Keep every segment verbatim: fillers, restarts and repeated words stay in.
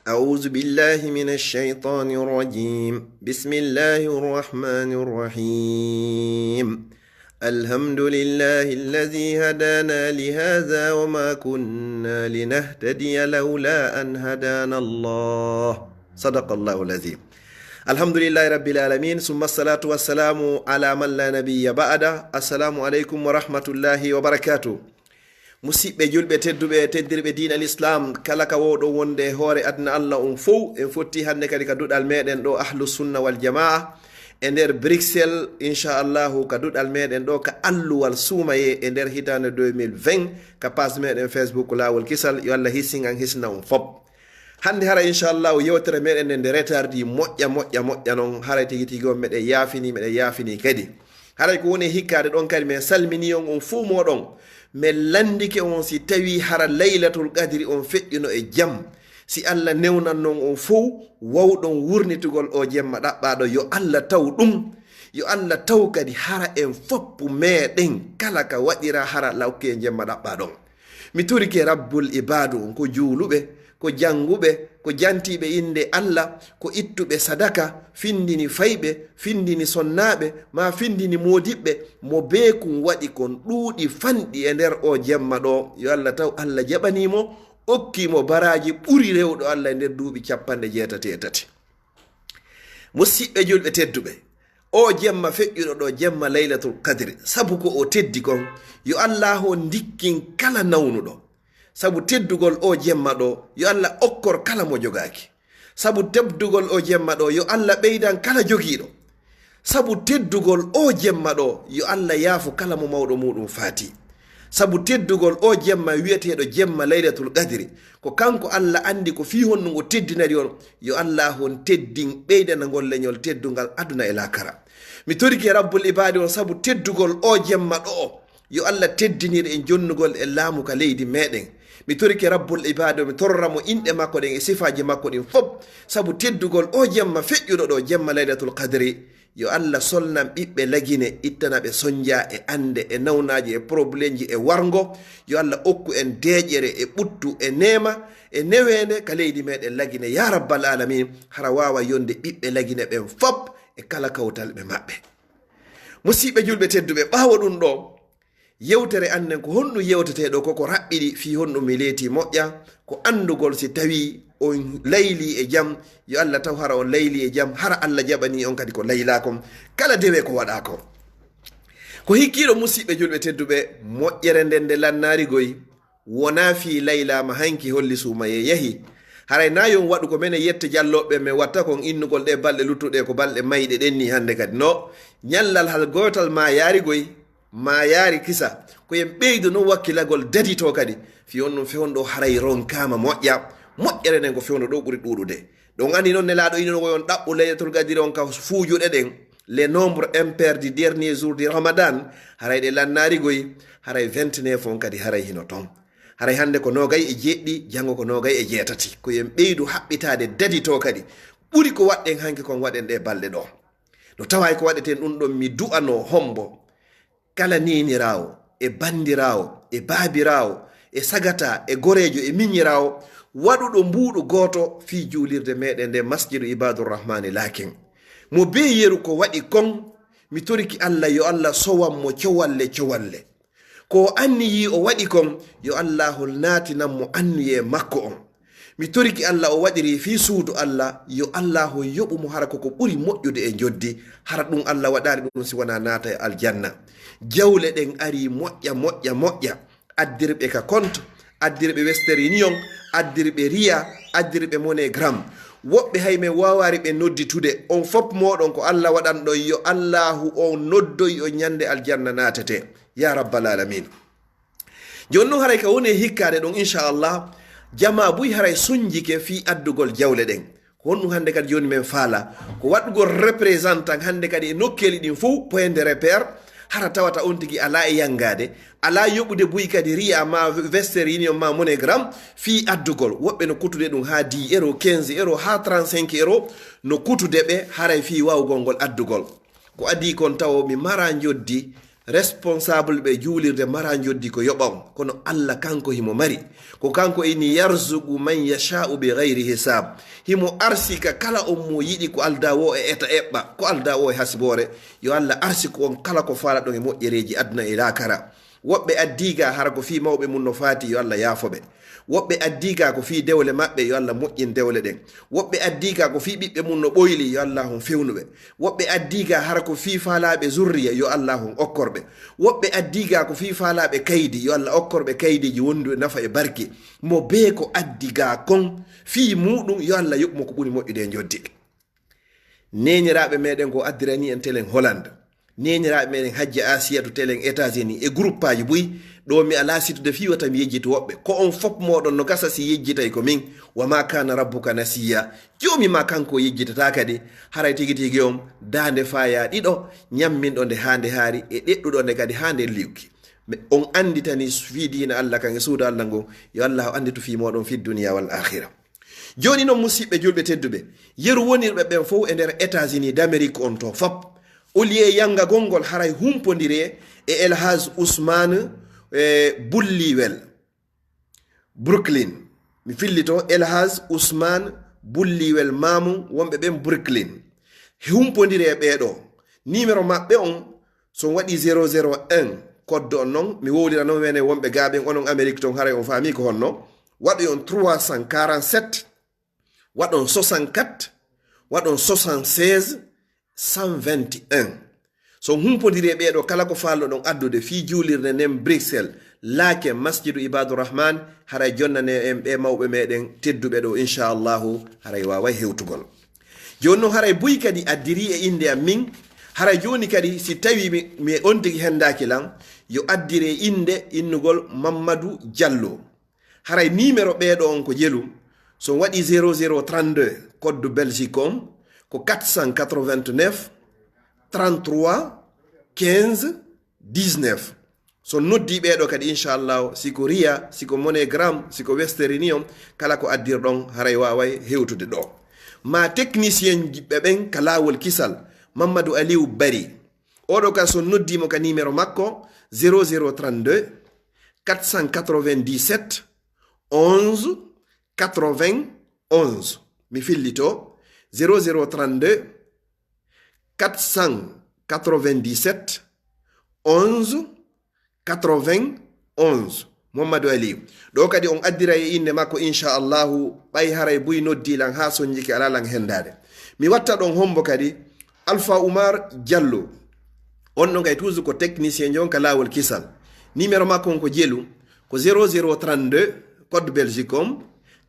أعوذ بالله من الشيطان الرجيم. بسم الله الرحمن الرحيم. الحمد لله الذي هدانا لهذا وما كنا لنهتدي لولا أن هدانا الله. صدق الله العظيم. الحمد لله رب العالمين، ثم الصلاة والسلام على من لا نبي بعده. السلام عليكم ورحمة الله وبركاته. Musiɓɓe julɓe tedduɓe, teddirɓe diina l'islam, kala ka wowɗon wonde e hoore aduna Allah on fow, en fotti hannde kadi ka duɗal meɗen ɗo Ahlu Sunna wal Jamaa e nder Bruxelles, inchallahu ka duɗal meɗen ɗo ka alluwal suumaye e nder hitaande deux mille vingt ka page meɗen Facebook Laawol Kisal. Yo Allah hisin an, hisna on fop. Hannde hara inchallahu yewtere meɗen nde nde retardi moƴƴa, moƴƴa, moƴƴa non, haray tigi tigi on meɗen yaafini, meɗen yaafini kadi. Haray ko woni e hikkaade ɗon kadi, men salmini on, on fuu mooɗon. Men lanndike on si tawii hara Laylatul Qadri on feƴƴuno e jam. Si Allah newnan non on fow wawɗon wurnitugol o jemma ɗaɓɓaaɗo, yo Allah taw ɗum. Yo Allah taw kadi hara en foppu meɗen kala ka waɗira hara lawki e jemma ɗaɓɓaaɗon. Mi torike Rabbul Ibaadu on, ko juuluɓe, ko jannguɓe, ko jantiiɓe innde Allah, ko ittuɓe sadaka, findini fayɓe, findini sonnaaɓe, maa findini moodiɓɓe, mo bee kun waɗi kon ɗuuɗi fanɗi e nder o jemma ɗo. Yo Allah taw Allah jaɓanii mo, okkii mo baraaji ɓuri rewɗo Allah e nder duuɓi cappanɗe jeetati e tati. Musiɓɓe julɓe tedduɓe, o jemma feƴƴuɗo ɗo, jemma Laylatul Qadri, sabu ko o teddi kon, yo Allah on ndikkin kala nawnuɗo. Sabu teddugol o jemma ɗo, yo Allah okkor kala mo jogaaki. Sabu teddugol o jemma ɗo, yo Allah ɓeydan kala jogiiɗo. Sabu teddugol o jemma ɗo, yo Allah yaafo kala mo mawɗo muɗum faati. Sabu teddugol o jemma wi'eteeɗo jemma Laylatul Qadri, ko kanko Allah anndi ko fii honno ngo teddinari on, yo Allah on teddin ɓeydana ngol leñol teddungal aduna e laakara. Mi torike Rabbul Ibaadi on sabu teddugol o jemma ɗo, yo Allah teddinir en jonnugol e laamu ka leydi meɗen. Mi torike Rabbul Ibaadi on, mi torora mo inɗe makko ɗen e sifaaji makko ɗin fop, sabu teddugol o jemma feƴƴuɗo ɗo, jemma Laylatul Qadri. Yo Allah solnan ɓiɓɓe Lagine, ittana ɓe sonja e annde e nawnaaji e problemji e warngo. Yo Allah okku en deeƴere e ɓuttu e neema e neweende ka leydi meɗen Lagine, ya rabbal alamin, hara waawa yonde ɓiɓɓe Lagine ɓen fop e kala kawtalɓe maɓɓe. Musiɓɓe julɓe tedduɓe, ɓaawo ɗum ɗo, yewtere an nden, ko honɗum yewtetee ɗo, koko raɓɓiɗi fii honɗum mi leeti moƴƴa, ko anndugol si tawii on laylii e jam, yo Allah taw hara on laylii e jam, hara Allah jaɓanii on kadi ko laylaa kon, kala dewe ko waɗaa kon. Ko hikkiiɗo musiɓɓe julɓe tedduɓe, moƴƴere nden nde lannaari goy, wonaa fii laylaama hanki holli suumayee yahi. Haray naa yon waɗu ko menen yette jallooɓe men watta kon innugol ɗee balɗe luttuɗe ko balɗe mayɗe ɗen nii hannde kadi. No, ñallal hal gootal maa yaari goy, maa yaari kisa. Ko en ɓeydu non wakkilagol daditoo kadi. Fii on ɗum fewndo haray ronkaama moƴƴa. Moƴƴere nden ko fewndo ɗo ɓuri ɗuuɗude. Ɗon anndi non Nelaaɗo inino ko yon ɗaɓɓu Laylatul Qadri on ka fuujuɗe ɗen. Les nombres impairs du dernier jour du Ramadan, haray ɗe lannaari goy, haray vingt-neuf on kadi haray hino ton. Haray hannde ko noogay e jeeɗiɗi, janngo ko noogay e jeetati. Ko en ɓeydu haɓɓitaade daditoo kadi. Ɓuri ko waɗɗen hanki kon waɗen ɗee balɗe ɗo. No taway ko waɗeten ɗum ɗon, mi du'anoo hombo kala niiniraawo, e banndiraawo, e baabiraawo, e sagata, e goreejo, e miñiraawo, waɗuɗo mbuuɗu gooto fii juulirde meɗen nde Masjidu Ibaadu Rahmaani Laakin. Mo bee yeru ko waɗi kon, mi toriki Allah yo Allah sowan mo cowalle cowalle. Ko o anniyii o waɗi kon, yo Allaahu naatinan mo anniyee makko on. Mi toriki Alla o waɗiri fii suudu Alla, yo Allaahu yoɓu mo hara ko ko ɓuri moƴƴude e njoddi, hara ɗum Alla waɗaali ɗum si wanaa naata e aljanna. Jawle ɗen arii moƴƴa, moƴƴa, moƴƴa. Addirɓe ka compte, addirɓe Western Union, addirɓe Ria, addirɓe MoneyGram. Woɓɓe hay men waawaali ɓe nodditude. On fop mooɗon ko Alla waɗanɗon, yo Allaahu on noddoy on ñande aljanna naatetee. Yaa Rabbal Aalamiin. Jooni non haray ka woni e hikkaade ɗon, inchallah, jamaa buy haray sonjike fii addugol jawle ɗen. Ko honɗum hannde kadi jooni men faala? Ko waɗugol représentant hannde kadi e nokkeeli ɗin fof, point de repère, hara tawata on tigi alaa e yanngaade, alaa yoɓude buy kadi Ria ma Western Union ma MoneyGram fii addugol. Woɓɓe no kutude ɗum haa dix euros, quinze euros, haa trente-cinq euros no kutude ɓe haray fii waawugol ngol addugol. Ko adii kon tawo mi maraa njoddi, Responsable ɓe juulirde mara njoddi ko yoɓa on, kono Allah kanko himo mari. Ko kanko inni, "Yarzuqu man yasha'u bi ghayri hisab." Himo arsika kala on mo yiɗi ko aldaa wo e eta eɓɓa, ko aldaa wo e hasiboore. Yo Allah arsiku on kala ko faalaɗon e moƴƴereeji aduna e laakara. Woɓɓe addii ga hara ko fii mawɓe mun no faati, yo Allah yaafo ɓe. Woɓɓe addii ga ko fii dewle maɓɓe, yo Allah moƴƴin dewle ɗen. Woɓɓe addii ga ko fii ɓiɓɓe mun no ɓoyli, yo Allah on fewnu ɓe. Woɓɓe addii ga hara ko fii faalaaɓe zurriya, yo Allah on okkor ɓe. Woɓɓe addii ga ko fii faalaaɓe kaydi, yo Allah okkor ɓe kaydiiji wonduɗi nafa e barke. Mo bee ko addii ga kon fii muuɗum, yo Allah yoɓ mo ko ɓuri moƴƴude e njoddi. Neeniraaɓe meɗen ko addirani en telen Hollande. Neeniraaɓe meɗen Hajja Asiyatu telen États-Unis e groupaaji buy. Ɗo mi alaa situde fii wata mi yejjitu woɓɓe. Ko on fop mooɗon no gasa si yejjitay ko min. "Wa ma kana rabbuka nasiya." Joomi ma kanko yejjitataa kadi. Haray tigi tigi on daande faaya ɗiɗo, ñamminɗo nde haa nde haari e ɗeɗɗuɗo nde kadi haa nde liwki. Mais on annditani fii diina Allah kan e suudu Allah ngon. Yo Allah annditu fii mooɗon fii duniya wal akhira. Jooni non, musiɓɓe julɓe tedduɓe, yeru wonirɓe ɓen fow e nder États-Unis d'Amérique on to fop, au lieu yanngagol ngol, haray humpondiree e El Hadj Ousmane, e Bulliwel, Brooklyn. Mi fillito, El Hadj Ousmane Bulliwel Mamum, wonɓe ɓen Brooklyn. Humpondiree ɓee ɗo. Numéro maɓɓe on, so on waɗi zéro zéro un, code on non, mi wowlira non wene wonɓe gaa ɓen, onon Amérique ton, haray on faami ko honno. Waɗoy on trois cent quarante-sept, waɗon soixante-quatre, waɗon soixante-seize, cent vingt et un. So on humpondiree ɓee ɗo, kala ko faalnoɗon addude fii juulirde nden Bruxelles, laake Masjidu Ibaadu Rahman, haray jonnanee en ɓee mawɓe meɗen tedduɓe ɗo, inchallahu, haray waaway hewtugol. Jooni non, haray buy kadi addirii e innde am min, haray jooni kadi si tawii mi, mi on tigi henndaaki lan, yo addire innde innugol Mammadu Jallo. Haray numéro ɓee ɗo on ko jelu, so on waɗi zéro zéro trente-deux, code Belgique on, ko quatre cent quatre-vingt-neuf, trente-trois, quinze, dix-neuf. So on noddii ɓee ɗo kadi, inchallahu, si ko Ria, si ko MoneyGram, si ko Western Union, kala ko addirɗon, haray waaway hewtude ɗo. Maa technicien ɓe ɓen ka laawol kisal, Mamadou Aliou Bari. Oo ɗo kadi, so on noddii mo ka numéro makko, zéro zéro trente-deux, quatre cent quatre-vingt-dix-sept, onze, quatre-vingt-onze. Mi fillito, zéro zéro trente-deux, quatre cent quatre-vingt-dix-sept, onze, quatre-vingt-onze. Mouhamadou Aliou. Ɗo kadi on addiray e innde makko, inchallahu, ɓay haray buy noddii lan haa sonjike alaa lan henndaade. Mi watta ɗon hombo kadi, Alpha Oumar Diallo. On ɗon kay toujours ko technicien jon ka laawol kisal. Numéro makko on ko jelu, ko zéro zéro trente-deux, code Belgique on,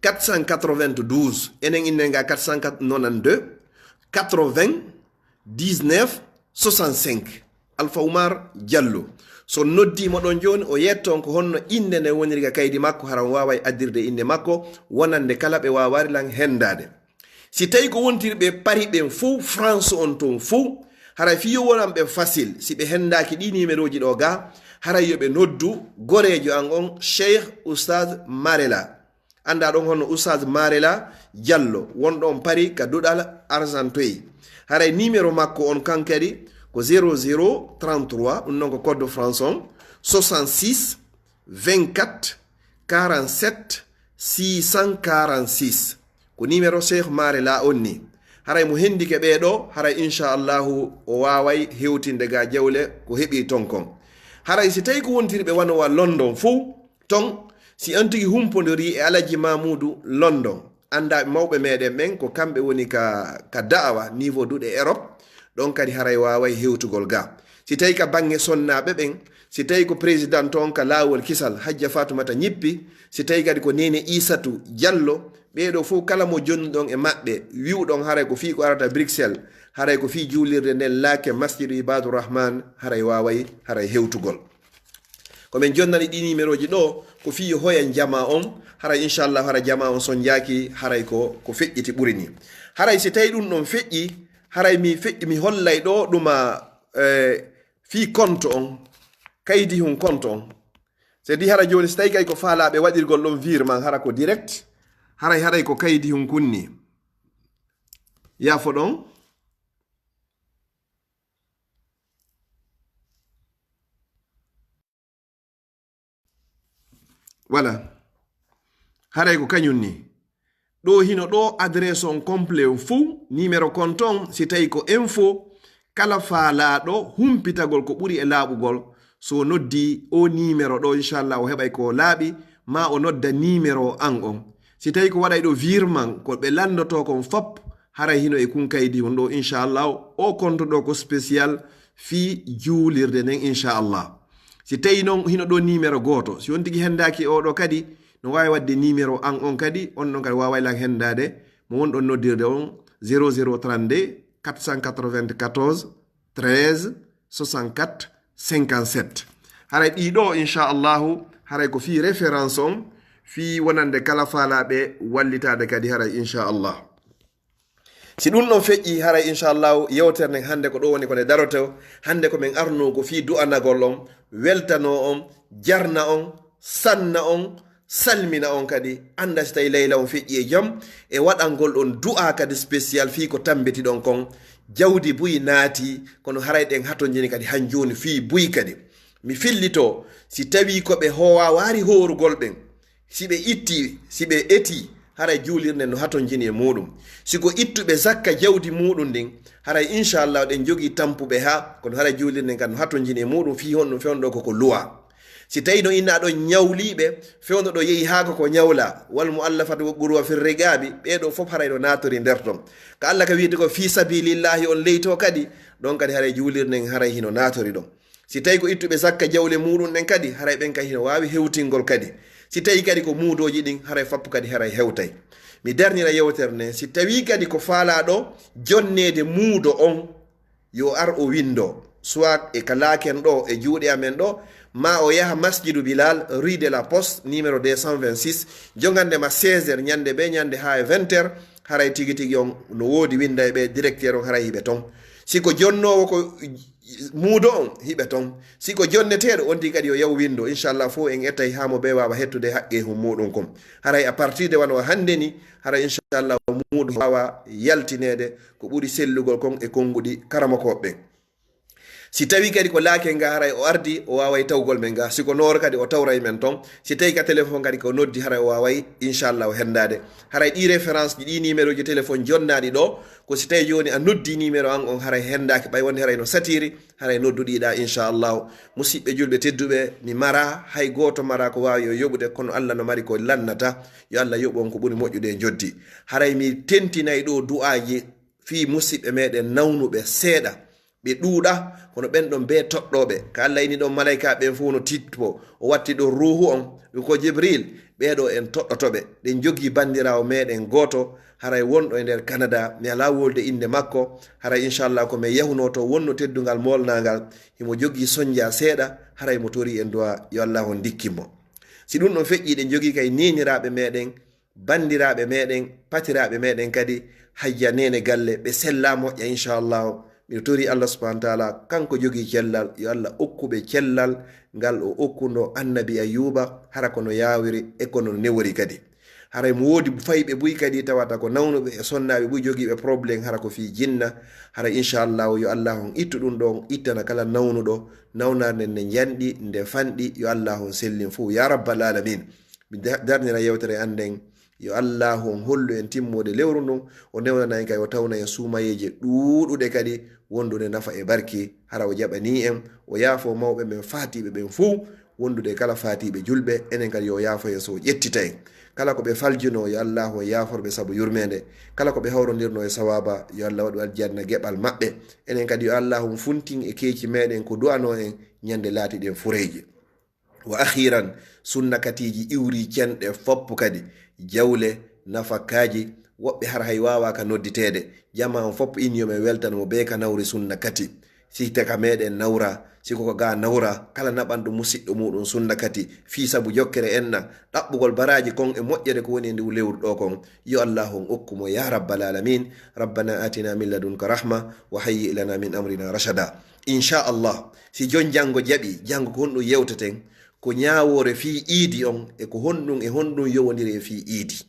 quatre cent quatre-vingt-douze. Enen innde nga quatre cent quatre-vingt-deux, quatre-vingt-dix-neuf, soixante-cinq. Alpha Oumar Diallo. So on noddii mo ɗon jooni, o yetto on ko honno innde nde woniri ka kaydi makko, hara on waaway addirde innde makko, wonande kala ɓe waawaari lan henndaade. Si tawii ko wontirɓe Paris ɓen fow, France on ton fow, haray fii yo wonan ɓe facile, si ɓe henndaaki ɗii numéroji ɗo ga, haray yo ɓe noddu goreejo an on, Cheikh Oustaz Marela. Anndaa ɗon honno Oustaz Marela Diallo, wonɗo on Paris ka duɗal Argenteuil. Haray numéro makko on kan kadi ko zéro zéro trente-trois, ɗum non ko code France on, soixante-six, vingt-quatre, quarante-sept, six cent quarante-six. Ko numéro Cheikh Marela on ni. Haray mo henndike ɓee ɗo, haray inchallahu o waaway hewtinde ga jawle ko heɓi ton kon. Haray si tawii ko wontirɓe wano wa London fow, ton, si on tigi humpondirii e Alaji Mamuudu London, anndaa mawɓe meɗen ɓen ko kamɓe woni ka, ka da'awa niveau duɗe Europe, ɗon kadi haray waaway hewtugol ga. Si tawii ka baŋŋe sonnaaɓe ɓen, si tawii ko président on ka laawol kisal, Hajja Fatumata Ñippi, si tawii kadi ko Neene Iisatu Jallo, ɓee ɗo fow kala mo jonnuɗon e maɓɓe, wi'uɗon haray ko fii ko arata Bruxelles, haray ko fii juulirde nden laake Masjidu Ibaadu Rahman, haray waaway, haray hewtugol. Ko min jonnani ɗii numéroji ɗo, ko fii yo hoyen jamaa on, haray inchallah, hara jamaa on sonjaaki, haray ko, ko feƴƴiti ɓuri ni. Haray si tawii ɗum ɗon feƴƴi, haray mi feƴƴi, mi hollay ɗo ɗuma, eh, fii compte on, kaydi hun compte on. C'est-à-dire hara jooni si tawii kay ko faalaaɓe waɗirgol ɗon virement, hara ko direct, haray, haray ko kaydi hun kunni. Yaafo ɗon. Voilà. Haray ko kañum ni. Ɗo hino ɗo adresse on complet on fuu, numéro compte on, si tawi ko info, kala faalaaɗo humpitagol ko ɓuri e laaɓugol, so o noddi o numéro ɗo, inchallah, o heɓay ko laaɓi, ma o nodda numéro an on. Si tawi ko waɗay ɗo virement, ko ɓe lanndotoo kon fop, haray hino e kun kaydi on ɗo, inchallah, o compte ɗo ko spécial fii juulirde nden, inchallah. Si tawi non hino ɗo numéro gooto, si on tigi henndaaki o ɗo kadi, no waawi waɗde numéro an on kadi, on ɗon kadi waaway lan henndaade mo won ɗon noddirde on, zéro zéro trente-deux quatre cent quatre-vingt-quatorze treize soixante-quatre cinquante-sept. Haray ɗii ɗo, inchallahu, haray ko fii référence on, fii wonande kala faalaaɓe wallitaade kadi haray, inchallah. Si ɗum ɗon feƴƴi, haray, inchallahu, yewtere nden hannde ko ɗo woni ko nde daroto. Hannde ko min arnoo ko fii du'anagol on, weltanoo on, jarna on, sanna on, salmina on kadi. Annda si tawi layla on feƴƴi e jam, e waɗangol on du'a kadi spécial fii ko tambitiɗon kon. Jawdi buy naati, kono haray ɗen hatonjini kadi han jooni fii buy kadi. Mi fillitoo, si tawi ko ɓe hoowa waari hoorugol ɓen, si ɓe itti, si ɓe eti, haray juulirde nden no hatonjini e muuɗum. Si ko ittuɓe zakka jawdi muuɗum ndin, haray inchallah ɗen jogii tampuɓe haa, kono haray juulirde nden kan no hatonjini e muuɗum fii honɗum fewndo koko luwa. Si tawi no inna ɗon ñawliiɓe, fewndo ɗo yehi haa koko ñawla, wal mu'allafati qulubuhum wa fir riqaabi, ɓee ɗo fof haray no naatori nder ton. Ka Allah ka wiide ko fii sabilillahi on leyto kadi, ɗon kadi haray juulirde nden haray hino naatori ɗon. Si tawi ko ittuɓe zakka jawle muuɗum ɗen kadi, haray ɓen kadi hino waawi hewtingol kadi. Si tawi kadi ko muudooji ɗin, haray fappu kadi haray hewtay. Mi darnira yewtere nden, si tawi kadi ko faalaaɗo jonneede muudo on, yo ar o winndo, soit e ka laaken ɗo, e juuɗe amen ɗo, ma o yaha Masjidu Bilal, rue de la Poste, numéro deux cent vingt-six, jongande ma seize heures ñande bee ñande haa e vingt heures, haray tigi tigi on no woodi winnda e ɓe directeur on, haray hiɓe ton. Si ko jonnoowo ko muudo on, hiɓe ton. Si ko jonneteeɗo, on tigi kadi yo yaw winndo. Inchallah, fof en ettay haa mo bee waawa hettude haqqeehun muuɗum kon. Haray à partir de wano hannde ni, haray inchallah, muudo waawa yaltineede ko ɓuri sellugol kon e konnguɗi karamokooɓe ɓen. Si tawi kadi ko laakel nga haray o ardi, o waaway tawgol men nga. Si ko nooro kadi o tawray men ton. Si tawi ka téléphone kadi ko noddi haray o waaway, inchallah, o henndaade. Haray ɗi référence ji, ɗi numéro ji téléphone jonnaaɗi ɗo, ko si tawi jooni a noddi numéro an on haray henndaaki ɓay wonde haray no satiri, haray nodduɗiɗa, inchallah. Musiɓɓe julɓe tedduɓe, mi mara, hay gooto mara ko waawi o yoɓude, kono Allah no mari ko lannata. Yo Allah yoɓu on ko ɓuri moƴƴude e njoddi. Haray mi tentinay ɗo du'aaji fii musiɓɓe meɗen nawnuɓe seeɗa, ɓe ɗuuɗa, kono ɓen ɗon bee toɗɗooɓe. Ka Allah ini ɗon malaykaaɓe ɓen fof no titto, o watti ɗon ruuhu on, ɗum ko Jibril, ɓee ɗo en toɗɗoto ɓe. Ɗen jogii banndiraawo meɗen gooto, haray wonɗo e nder Canada, mi alaa wolde innde makko, haray inchallah ko men yahunoo to wonno teddungal moolnaangal, himo jogii sonnja seeɗa, haray mo torii en du'a yo Allah on ndikkin mo. Si ɗum ɗon feƴƴii, ɗen jogii kay neeniraaɓe meɗen, banndiraaɓe meɗen, patiraaɓe meɗen kadi, Hajja Neene Galle, ɓe sellaa moƴƴa, inchallahu. Miɗo torii Allah subhanahu wa taala, kanko jogii cellal, yo Allah okku ɓe cellal ngal o okkuno Annabi Ayyuba, hara ko no yaawiri e ko no newori kadi. Haray mo woodi fayɓe buy kadi tawata ko nawnuɓe e sonnaaɓe buy jogiiɓe problème, hara ko fii jinna, hara inchallahu yo Allah on ittu ɗum ɗon, ittana kala nawnuɗo, nawnaare nden nde njanɗi, nde fanɗi, yo Allah on sellin fof, ya rabbal alamin. Mi da-, darnira yewtere an nden. Yo Allaahu on hollu en timmoode lewru ndun, o newnana en kadi, o tawna en suumayeeje ɗuuɗuɗe kadi, wondude nafa e barki, hara o jaɓanii en, o yaafoo mawɓe men faatiiɓe ɓen fuu, wondude e kala faatiiɓe julɓe, enen kadi yo o yaafo en so o ƴettita en. Kala ko ɓe faljunoo, yo Allaahu on yaafor ɓe sabu yurmeende. Kala ko ɓe hawrondirnoo e sawaaba, yo Allah waɗu aljanna geɓal maɓɓe. Enen kadi yo Allaahu on funtin e keeci meɗen ko du'anoo en ñande laatiɗen fureeji. Wa akhiran, sunna katiiji iwri cenɗe foppu kadi, jawle, nafakaaji, woɓɓe har hay waawaaka nodditeede. Jamaa on foppu inni yo men weltan mo bee ka nawri sunna kati. Si te ka meɗen nawra, si ko ko ga nawra, kala naɓanɗo musiɗɗo muɗum sunna kati, fii sabu jokkere enna, ɗaɓɓugol baraaji kon e moƴƴere ko woni e ndu lewru ɗo kon, yo Allaahu on okku mo, ya rabbal alamin. Rabbana atina min ladunka rahma, wa hayyi lana min amrina rashada. Inchallah, si jon janngo jaɓi, janngo ko honɗum yewteten? Ko ñaawoore fii iidi on, e ko honɗum e honɗum yowondiri e fii iidi.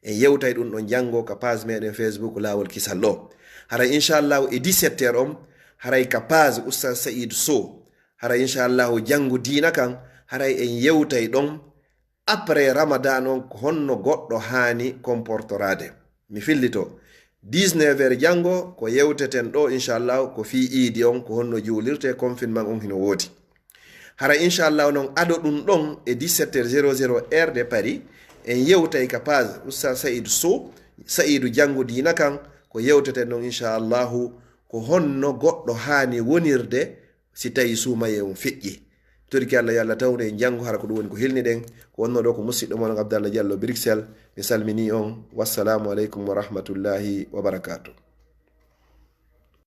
En yewtay ɗum ɗon janngo ka page meɗen Facebook Laawol Kisal ɗo. Haray inchallahu e dix-sept heures on, haray ka page Oustaz Saïd Sow. Haray inchallahu janngo diina kan, haray en yewtay ɗon Après Ramadan on, ko honno goɗɗo haani comportoraade? Mi fillito. Dix-neuf heures janngo, ko yewteten ɗo, inchallah, ko fii iidi on, ko honno juulirte, confinement on hino woodi. Hara inchallah non ado ɗum ɗon e dix-sept heures zéro zéro heure de Paris, en yewtay ka page Oustaz Saïd Sow, Saïdu janngo diina kan, ko yewteten non inchallahu, ko honno goɗɗo haani wonirde si tawi suumayee on feƴƴi. Torki Allah, yo Allah tawnu en janngo, hara ko ɗum woni ko hilniɗen. Ko wonno ɗo ko musiɗɗo mon Abdallah Diallo Bruxelles. Mi salmini on. Wassalamu aleykum wa rahmatullahi wa barakatuh.